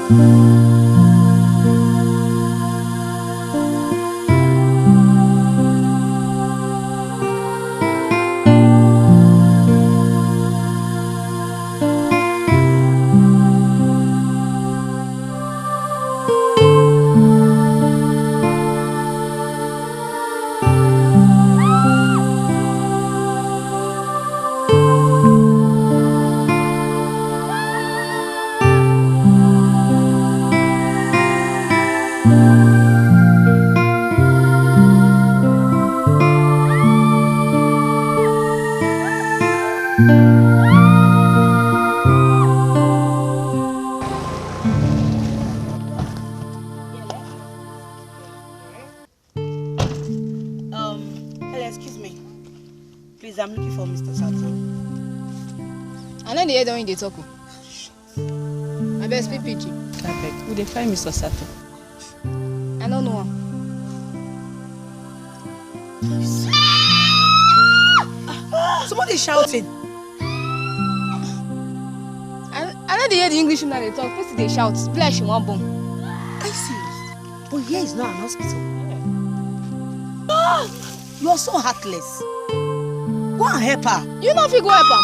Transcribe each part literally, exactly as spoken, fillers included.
Um, hello, excuse me. Please, I'm looking for Mister Satan. I know the head when they talk. I best speak pidgin. I beg. Who dey find Mister Sato? I don't know. Somebody shouting. I, I know they hear the English woman they talk. Person they shout. Be like she want bomb. I see. But here is not an hospital. Ah! You are so heartless. Go and help her. You know if you go help her.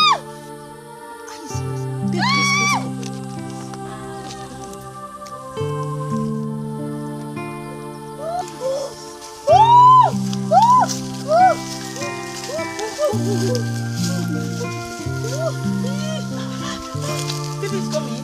Are you serious? Babe, please, please come. Baby is coming.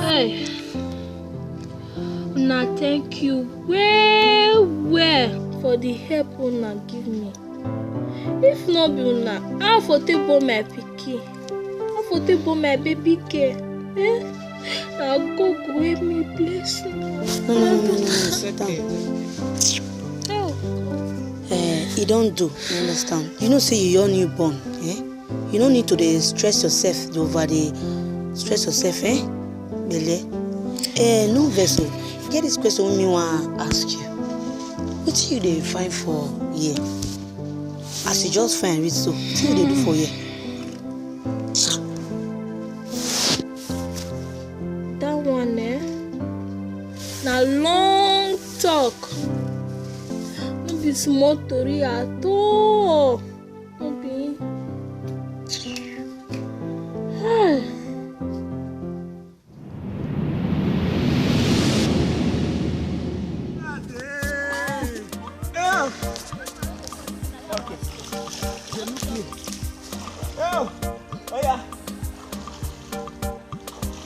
Hey, una thank you well well for the help una give me. If no be una, how I for take born my pikin? How I for take born my baby girl? Eh? Na God go help me bless una. No, no, no, no, no, no, sit down. Oh. Eh, e don do, you understand? You know say you your newborn, eh? You no need to dey stress yourself, dey over dey stress yourself, eh? Belle. Eh, no vex o. E get this question wey me wan ask you. Wetin you dey find for here? As you just find reach so, wetin you dey do for here? That one, eh? Na long talk. No be small tori at all. No be. Hey. Oh, oh yeah.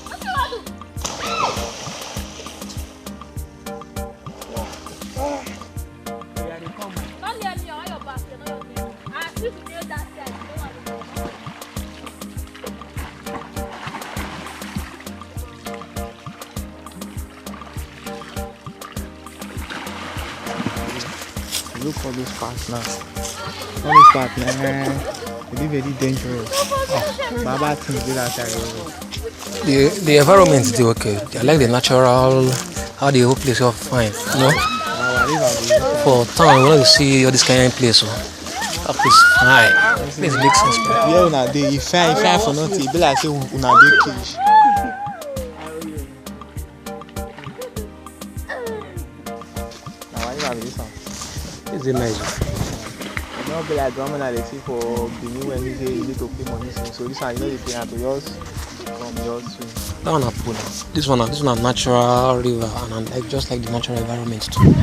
Wetin you wan do? Oya, dey come. No near me, I want your back here, no near me. I see the nail that side, you don't want to go. Look all those parts now. All those parts, man. Very dangerous. Baba things dey that side. The the environment is okay. I like the natural, how the whole place is fine. You know, for town, we want to see all this kind of place. So, that place fine. Place makes sense. Yeah, una dey. If I if I for nothing, e be like say una dey cage. Na why you have this one? Is it nice? E no be like the one I dey see for Benin when you say you need to pay money since. So this one you no dey pay am to just come just swim. That one I put. This one, this one a natural river, and I like just like the natural environment too.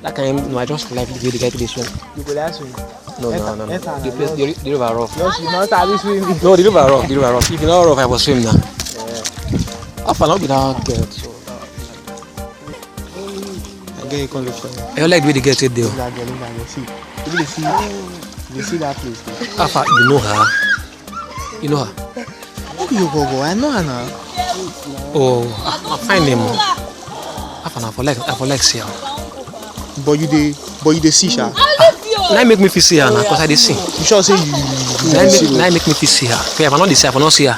That kind, no, I just like the way the guy dey swim. You go like swim? No, no, no, no. The place, the, the river rough. Just you no sabi swim. No, the river rough, the river rough. If you no rough, I will swim now. How far not be that girl? So, I get you come look for me. I like the way the girl take dey. That girl, that girl. See, you dey see, you dey see that place. How far you know her? You know her? Who be your bobo? I know her now. Oh, ah, I find name. I for, I for like, I for like see her. But you dey, but you dey see her. Now make me feel see her now, cause I dey see. You sure say you, you, you Now dey see make, her? Now make me feel see her. If I not dey see her, I for not see her.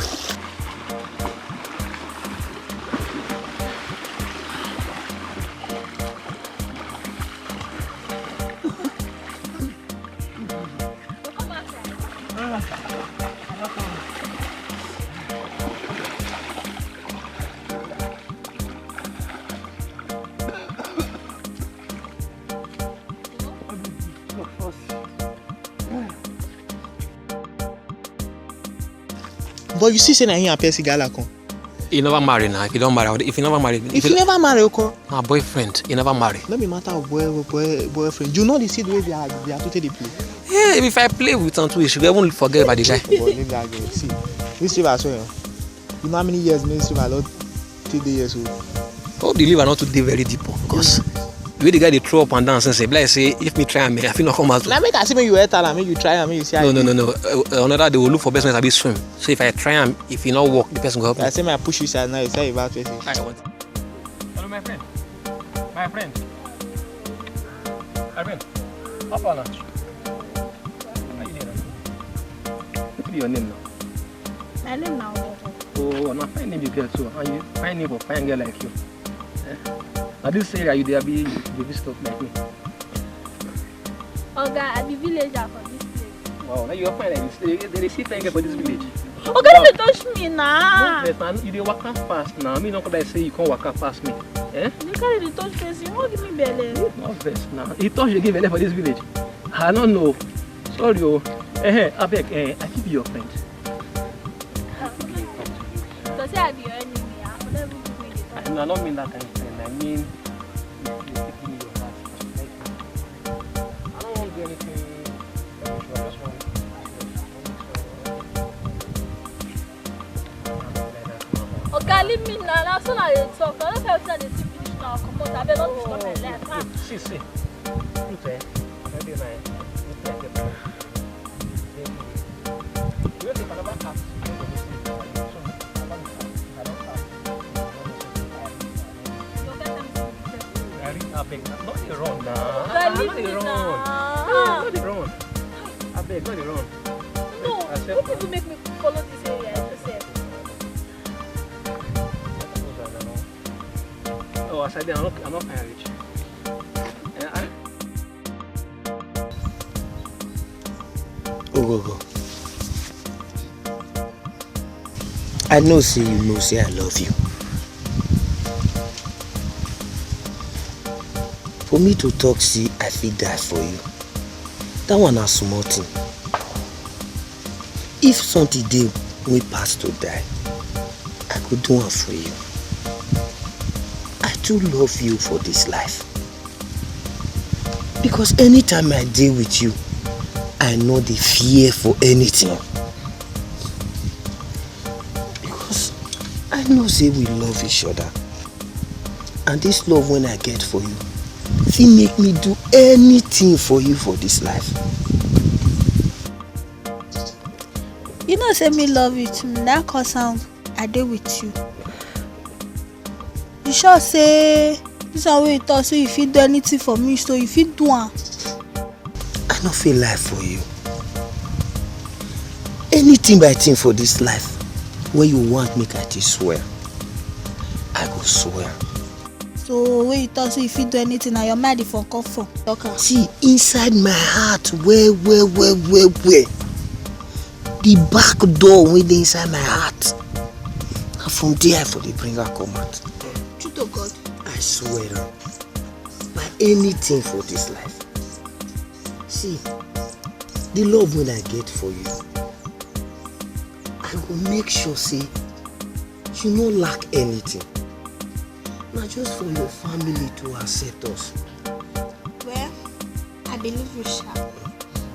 But you see say na him appear cigala come. He never marry now. If you don't marry, if you never marry, If you never marry, okay. My boyfriend, he never marry. No be matter of boy, boy, boyfriend. You know the seed wey they are, they are totally play. Yeah, if I play with am too, you should even forget about the guy. But leave that girl. See, this river so, eh, you know how many years me this river don take dey here so? Hope the river not too dey very deep, oh, because the way the guy dey throw up and down since, eh, be like say if me try am, eh, I fit not come out. Now make I see make you enter am, make you try am, make you see how No, no, no, no. Uh, uh, another day we'll look for best man sabi swim. So if I try am, if e no work, the person go help me. I say, "My push you side now, you say you bad person." I want. Hello, my friend. My friend. My friend. How far now? How you doing? What be your name now? My name na Owoho. Oh, na fine name you get so. And you fine name for fine girl like you. Eh? Now this area you dey abi you dey visit like me. Oga, I be villager for this place. Wow, now you are fine like this. They, they, they see fine girl for this village. Oga, no dey touch me now. No vex, now you dey waka pass now. Me no come like say you come waka pass me. Eh? You carry the touch face, you won't give me belly. No vex now. He touch you give belly for this village. I don't know. Sorry, oh. Eh, eh, abeg, eh, I fit be your friend. So say I be your enemy, I for never give me the I, I don't mean that kind of thing. I mean, you, you give me your heart. Like, I don't want to do anything. I just want Oga, leave me now. Now so now they talk. I don't tell you they see finish now. Come on, I better not disturb my life. Ah. See, see. Look, eh? Every night. Look like a You know, if I never ask, you know, this is I don't ask. I read abeg. Not the run now. Oga, leave me now. No, not the run. Abeg, not the run. No, you people make me follow this area every sef. Oh, as I dey, I'm not, I'm not fine reach. Eh, I Ogogo, I know say you know say I love you. For me to talk say I fit die for you, that one na small thing. If something dey wey pass to die, I go do am for you. I too love you for this life. Because anytime I dey with you, I no dey fear for anything. Because I know say we love each other. And this love when I get for you, fit make me do anything for you for this life. You know say me love you too, na cause am I dey with you. You sure say this one wey you talk say you fit do anything for me, so you fit do am? I I no fit lie for you. Anything by thing for this life wey you want make I take swear, I go swear. So when you talk say you fit do anything, na your mind dey for come from. Talk am. See, inside my heart, well, well, well, well, well. The back door wey dey inside my heart, na from there I for dey bring her come out. True to God. I swear am. By anything for this life. See, the love wey I get for you, I go make sure say you no lack anything. Na just for your family to accept us. Well, I believe you sha.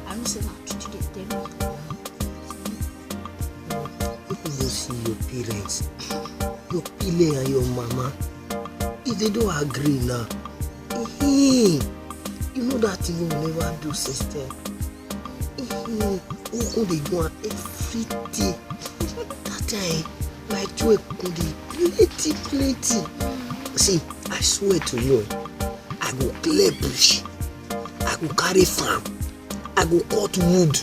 I know say na true you dey tell me. Make we go see your parents, your pile and your mama. If they don agree now, ehem, you know that thing wey we never do since then. Ehem, we go dey do am every day. That time, my joy go dey plenty, plenty. See, I swear to you, I go clear bush, I go carry farm, I go cut wood,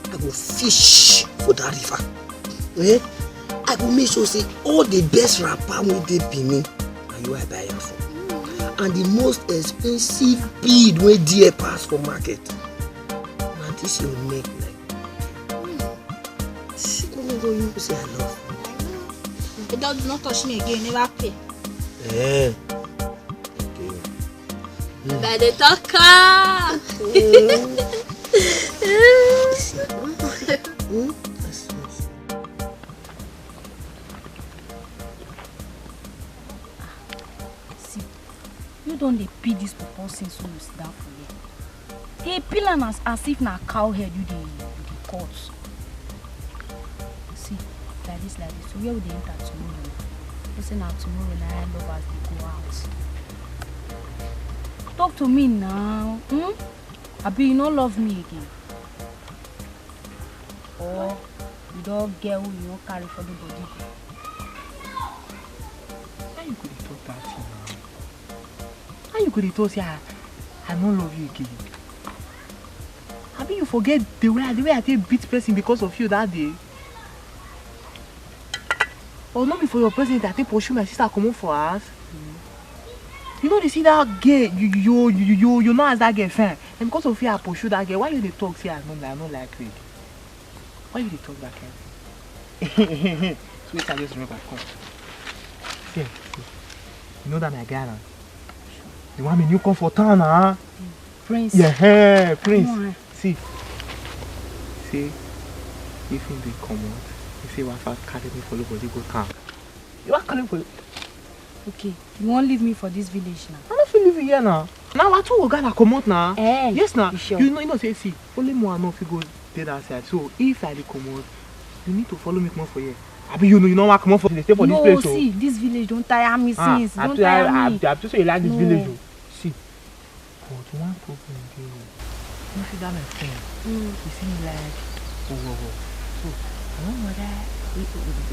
I go fish for that river. Eh? I go make sure say all the best wrapper wey dey Benin, na you I buy am for. And the most expensive bead wey there pass for market, na this your neck like. See, go, go, go, you say I love you. The dog not touch me again, never pay. Eh. Okay. By the talker. See, you don dey pee this pawpaw since when you sit down for here. Dey peel am as as if na cow head you dey you dey cut. See, like this like this, so where we dey enter tomorrow? You say na tomorrow na lovers dey go out. Talk to me now, hmm? Abi you no love me again? Or you don get who you wan carry follow body? How you go dey talk that thing now? How you go dey talk say I, I no love you again? Abi you forget the way I, the way I take beat person because of you that day? Or no be for your presence I take pursue my sister comot for house? You no dey see that girl, you you you you you know as that girl fine. And because of you I pursue that girl. Why you dey talk say I no I no like red? Why you dey talk that kind thing? So wait, I just remember come. See, see. You know that my guy now? The one me new come for town now. Prince. Yeah, hey, Prince. See, see, if he dey comot, he say Wafa carry me follow body go town. You wan carry me follow? Okay, you wan leave me for this village now? I no fit leave you here now. Na our two oga na comot na. Eh, yes na. You sure? You know, you know say see, only more I no fit go dey that side. So if I dey comot, you need to follow me comot for here. Abi you know you no wan comot for dey stay for this place o. No, see, this village don tire me since. Ah, don tire me. I too say you like this village o. See, but one problem dey o. You see that my friend? Mm. He say he like oworo. So I no know whether he,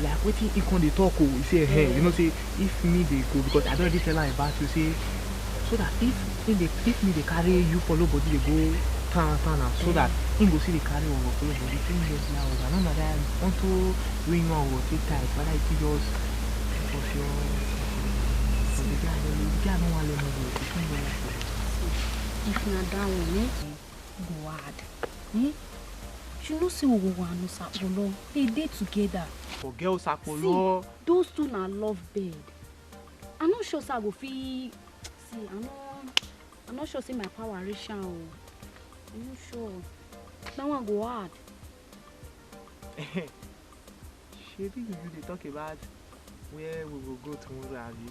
like wetin he come dey talk o. He say, hey, you know say if me dey go, because I don already tell am about you say, so that if he dey, if me dey carry you follow body dey go town town na, so that he go still dey carry oworo follow body. He just like oworo. I no know whether unto wey you wan oworo take tight, whether he fit just help us your. But the guy don, the guy no wan let me go. He fit no wan follow. If na that one, eh? Go hard. Eh? You know say Owowo and Osapolo, they dey together. For girl Osapolo. See, those two na love bird. I no sure say I go fit. See, I no, I no sure say my power reach am o. I no sure. That one go hard. Shebi you dey talk about where we go go tomorrow, abi?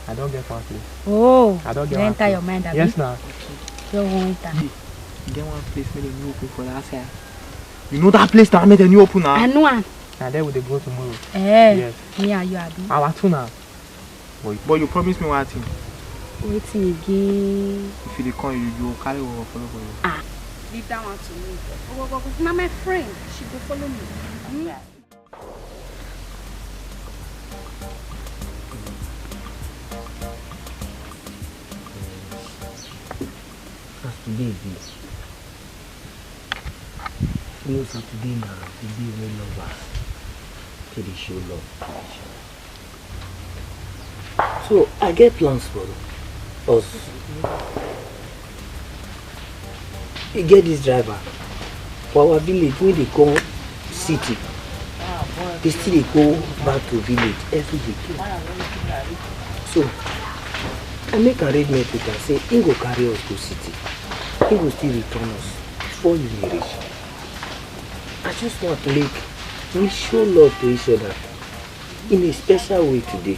I don get one place. Oh, I don get one place. Enter your mind, abi? Yes na. Okay. Your own enter. Hey, e get one place wey dem new open for that side. You know that place na, make dem new open na. I know am. Na there we dey go tomorrow. Eh, yes. Me and you, abi? Our two na. But, but you promise me one thing. Wetin again? If you dey come, you you go carry work follow for you. Ah, leave that one to me. Ogogogo, na my friend, she go follow me. Hmm? As today be, You know say today na the day wey lovers take dey show love to each other. So I get plans for us. E get this driver for our village wey dey come city. Dey still dey go back to village every week. So I make arrangement with am say he go carry us go city. He go still return us before evening reach. I just want make we show love to each other in a special way today.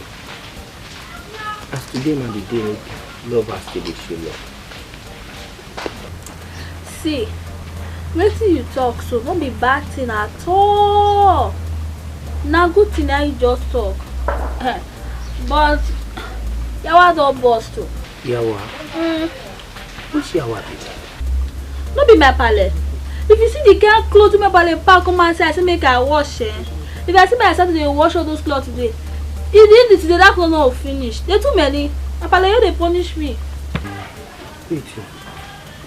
As today na the day wey lovers take dey show love. See, wetin you talk so no be bad thing at all. Na good thing na you just talk. Eh, but yawa don burst o. Yawa? Mm. Which yawa be that? No be my pale. If you see the kind clothes wey my pale pack come outside, I say make I wash eh. If I see myself to dey wash all those clothes today, e dey today that clothes no go finish. Dey too many. My pale you dey punish me. Wait o.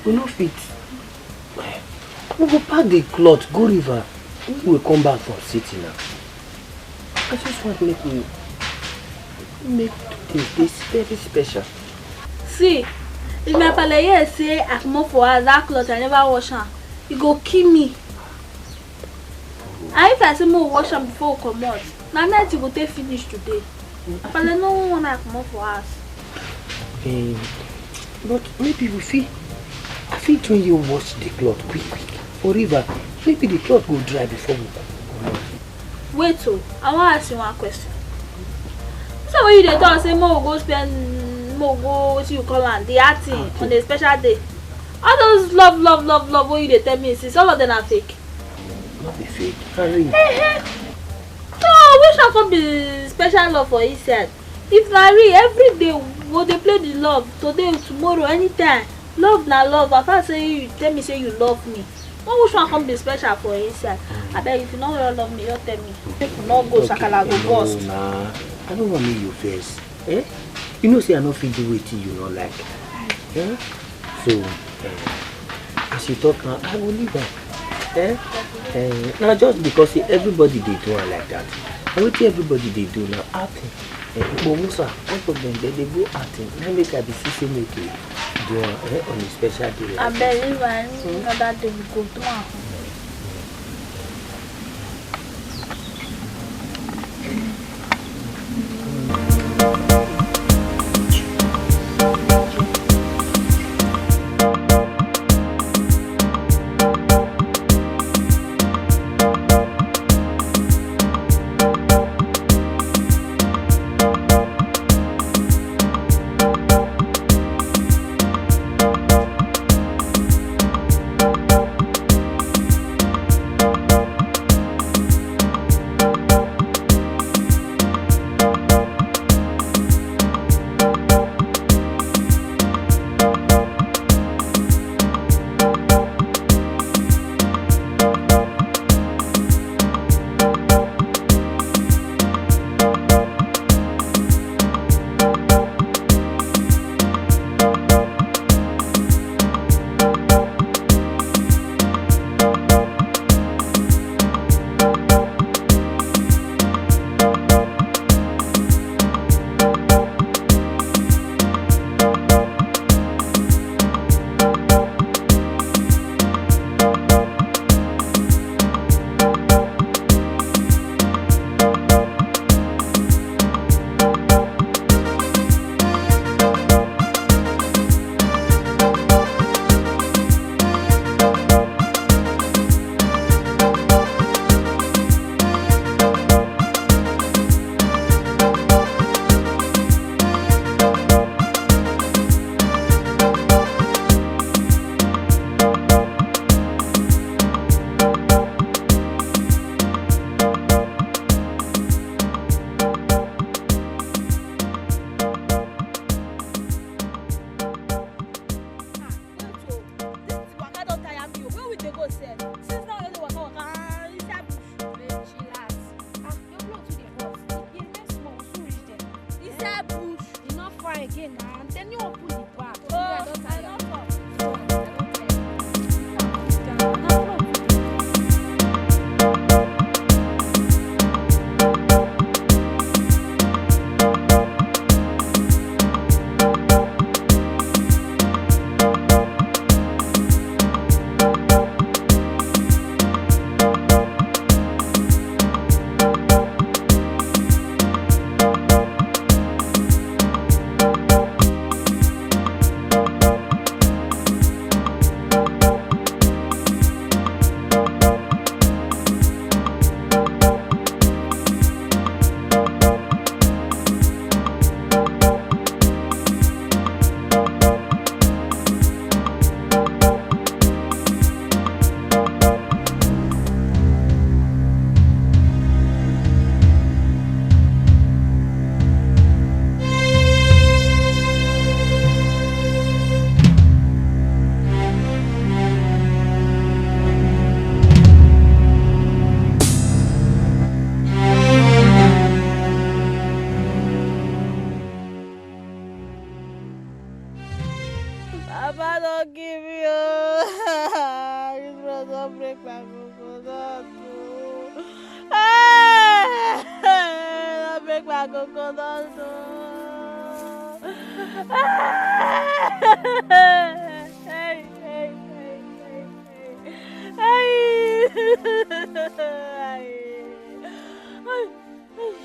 We no fit. We go pack the cloth go river when we come back from city now. I just want make we make today dey very special. See, if my pale hear say I comot for house that cloth I never wash am, e go kill me. And if I say make we wash am before we comot, na night e go take finish today. Pale no wan I comot for house. Um, but maybe we fit, I fit join you wash the cloth quick quick for river. Maybe the cloth go dry before we comot. Wait o, I wan ask you one question. So when you dey talk say make we go spend, make we go wetin you call am, the outing on a special day. All those love, love, love, love wey you dey tell me since, all of them na fake. No be fake. Na real. So which one come be special love for inside? If na real, every day we go dey play the love, today, tomorrow, anytime. Love na love. As far say you tell me say you love me, no which one come be special for inside. Abeg, if you no wan love me, just tell me. Make we no go, sakala go burst. Nah, I no wan make you vex. Eh? You know say I no fit do wetin you no like. Eh? So, eh, as you talk now, I go leave am. Eh? Eh, na just because say everybody dey do am like that. Na wetin everybody dey do na outing. Eh, but Musa, both of them, they dey go outing. Na make I be see say make we do am, eh, on a special day like this. Abeg, leave am. Another day we go do am. Ah, wait o. This waka don tire me o. Where we dey go sef? Since now, only waka waka, ah, inside bush. Make chillax. Ah, your blood too dey hot. If you dey small, we soon reach there. Inside bush. E no far again na. Then you open the back. Oh, I don tire. I don come. So, I don tell you. Sit down. Na blood too dey. Break my coconut o. Hey! Don't break my coconut o. Hey! Hey, hey, hey, hey, hey. Hey! Hey!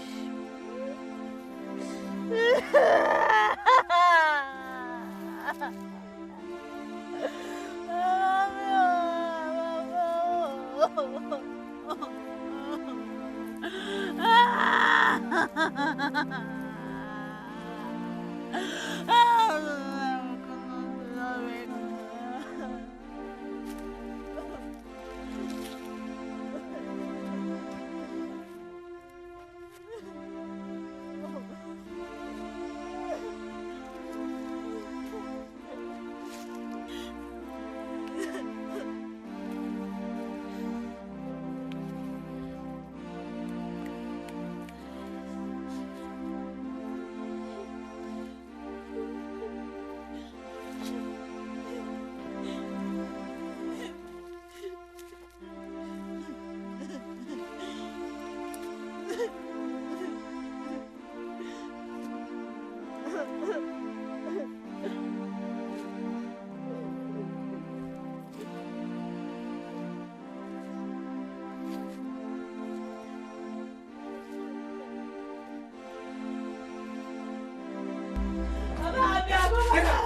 Get out!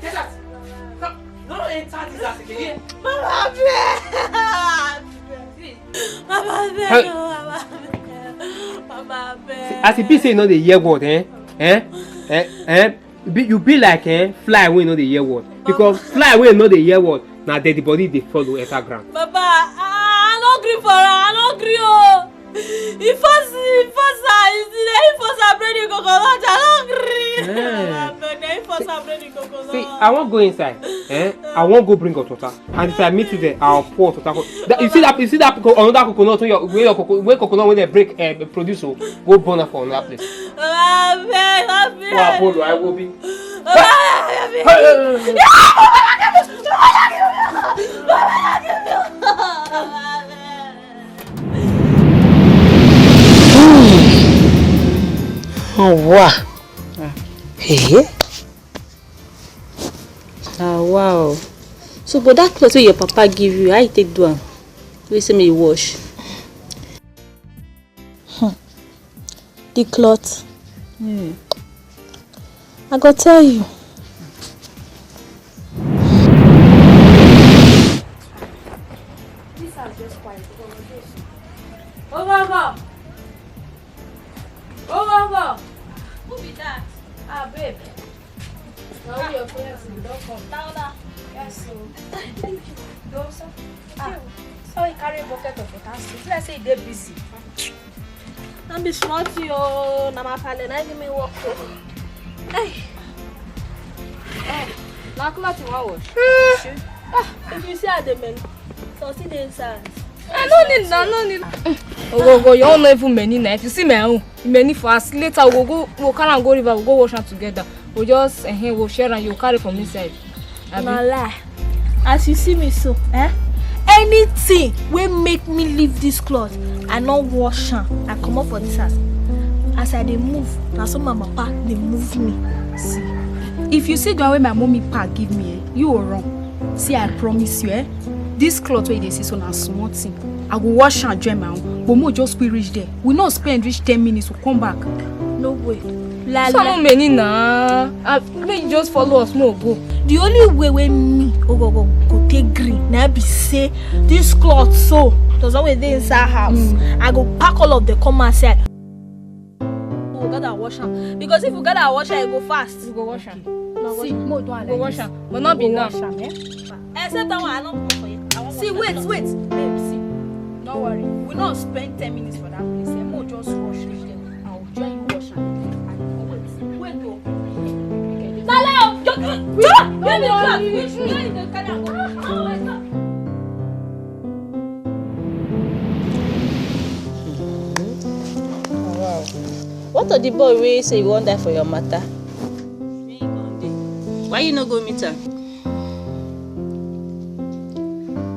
Get out! No, no enter this house again. Baba, abeg! Baba, abeg, Hey. oh, Baba, abeg. Baba, abeg. As e be say you no dey hear word, eh? Eh? Eh? Eh? Be, you be like, eh, fly wey no dey hear word. Because fly wey no dey hear word, na dead body dey follow enter ground. Baba, I, I no gree for am. I no gree o. He force, he force her. He say he force her break the coconut. I no gree. Eh. Abeg, na he force her break the coconut. See, I wan go inside. Eh? I wan go bring hot water. And if I meet you there, I'll pour hot water for that. You see that? You see that? Co- another coconut wey your, wey your coco- wey coconut wey dem break, eh, produce o, go burn am for another place. Baba, abeg, help me. Wa bolo, I will be. Baba, help me. Hey, hey, hey, hey. Oh, wow. Hey. Ah, wow. So, but that cloth wey your papa give you, how you take do am? Wey say make you wash? Hmm. The cloth. Hmm. I go tell you. This house just quiet. Oh, go, go. Oh, go, go. Who be that? Ah, babe. Now your friends, you don come. Laola. Yes, so. Thank you. Don, sir. Ah, so you carry bucket of water. So, like say you dey busy. No be small thing o. Na my pale, na give me work o. Hey. Eh, na cloth you wan wash? Ah, if you see how the men, so see the inside. I no need, I no need. Ogogo, your own no even many na. If you see my own, many for us. Later we go go, we go carry am go river, we go wash am together. We just, eh, we go share am, you carry from inside. Abi? Na lie. As you see me so, eh? Anything wey make me leave this cloth, I no wash am. I comot for this house. As I dey move, na so my papa dey move me. See, if you see the one wey my mommy pack give me, eh, you go run. See, I promise you, eh? This cloth wey you dey see so na small thing. I go wash am join my own. But mo just quick reach there. We no spend reach ten minutes, we come back. No way. La, so la. No many na. Ah, make you just follow us, mo go. The only way wey me Ogogo go take gree na be say this cloth so, those one wey dey inside house, mm, I go pack all of them come outside. We go gather wash am. Because if we gather wash am, e go fast. We go wash am. Okay. No, see, wash am. Mo do am. We go like wash am. But not be now. Wash am, eh? Except that one, I no come for you. I wan wash am. See, wait, wait, babe, see. No worry. We no spend ten minutes for that place, eh? Mo just rush reach there. I will join you wash am. I will wait. Wait o. Lale o! Yo, yo, give me the cloth. Which way you dey carry am go? Oh, my God. Wow. What of the boy wey say you wan die for your matter? Why you no go meet am?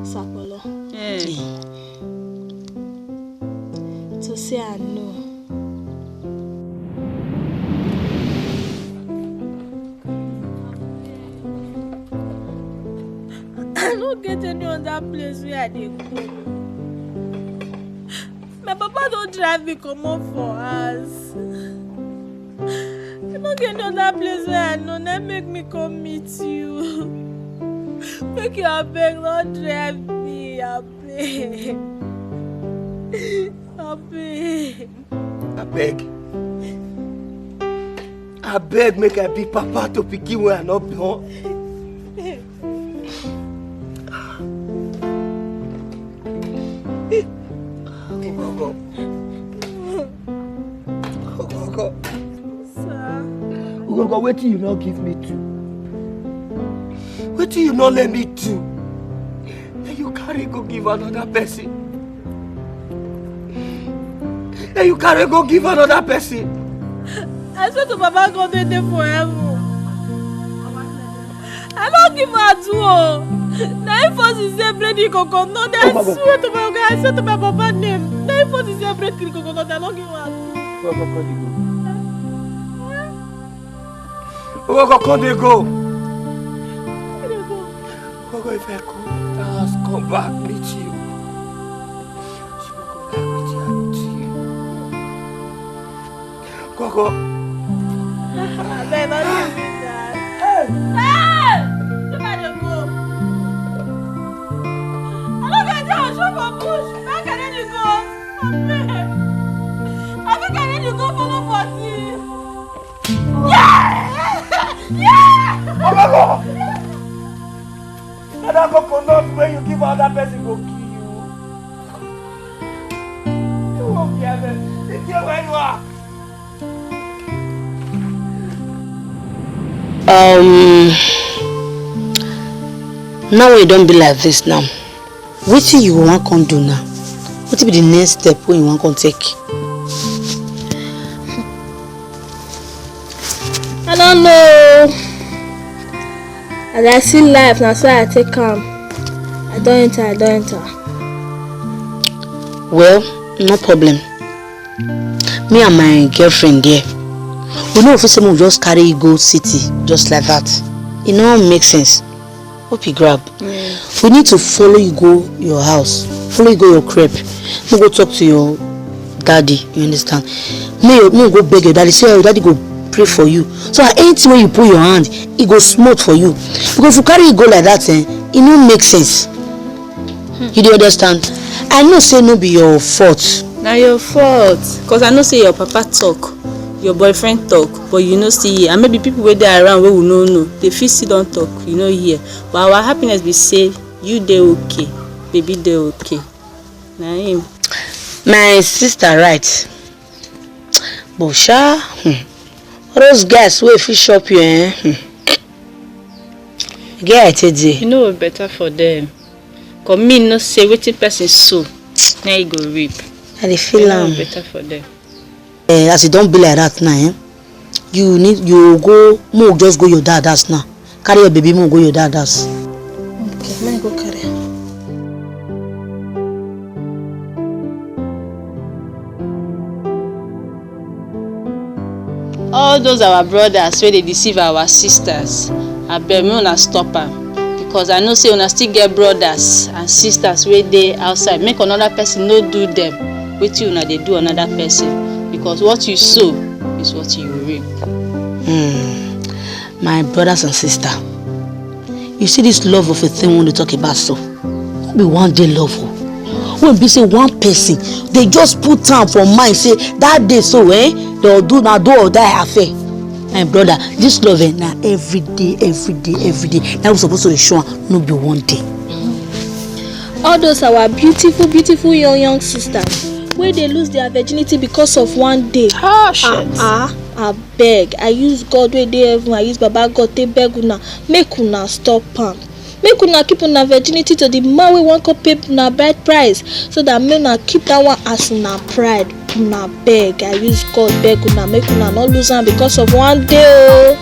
Sapolo. Eh. To say I know. I no get any other place where I dey go. My papa don drive me comot for house. I no get any other place where I know. Na make me come meet you. Make you abeg no drive me, abeg. Abeg. Abeg. Abeg, make I be papa to pikin wey I no born. Ogogo. Ogogo. Sir. Ogogo, wetin you no give me do? Wetin you no let me do? Then you carry go give another person. Then you carry go give another person. I swear to Baba God wey dey for heaven. I no give am do o. Na him force himself break the coconut. I swear to my God, I swear to my papa name. Na him force himself break the coconut. I no give am do. Go, go, go, dey go. Go, go, go, dey go. Go, go, if I come, I come back meet you. She no go like wetin I do to you. Koko. Abeg, no do me that. Hey! Hey! Make I dey go. I no get time to show for bush. Make I carry the goat. Abeg. I fit carry the goat follow for thief. Yeah! Yeah! Koko! Na that coconut wey you give another person go kill you. You won't be able to stay where you are. Um, now wey e don be like this now, wetin you wan come do now? Wetin be the next step wey you wan come take? I don't know. As I see life, na so I take am. I don enter, I don enter. Well, no problem. Me and my girlfriend there, we no fit say make we just carry you go city just like that. E no make sense. Hope you grab. We need to follow you go your house, follow you go your crib. Make go talk to your daddy, you understand? Make your, make go beg your daddy, say your daddy go pray for you. So that anything wey you put your hand, e go smooth for you. Because if you carry you go like that, eh, e no make sense. You dey understand? I know say no be your fault. Na your fault, 'cause I know say your papa talk, your boyfriend talk, but you no still hear. And maybe people wey dey around wey we no know, they fit still don talk, you no hear. But our happiness be say you dey okay, baby dey okay. Na him. My sister right. But sha, hmm, all those guys wey fit chop you, eh? Hmm. Get it, dey. You know better for them. 'Cause me know say wetin person sow, na e go reap. I dey feel am. You know better for them. Eh, as e don be like that now, eh? You need, you go, make we just go your dad house now. Carry your baby, make we go your dad house. Okay, make I go carry am. All those our brothers wey dey deceive our sisters, abeg make una stop am, because I know say una still get brothers and sisters wey dey outside. Make another person no do them wetin una dey do another person, because what you sow is what you reap. Hmm. My brothers and sisters, you see this love of a thing we dey talk about so, no be one day love o. Wey be say one person dey just put am for mind say that day so, eh, dem do na do or die affair. My brother, this love, eh, na every day, every day, every day. Na we suppose to dey show am, no be one day. All those our beautiful, beautiful young, young sisters wey dey lose their virginity because of one day. Ah, shit. Ah, ah, abeg, I use God wey dey heaven, I use Baba God take beg una, make una stop am. Make una keep una virginity to the man wey wan come pay una bride price, so that make una keep that one as una pride. Una beg, I use God beg una, make una no lose am because of one day o.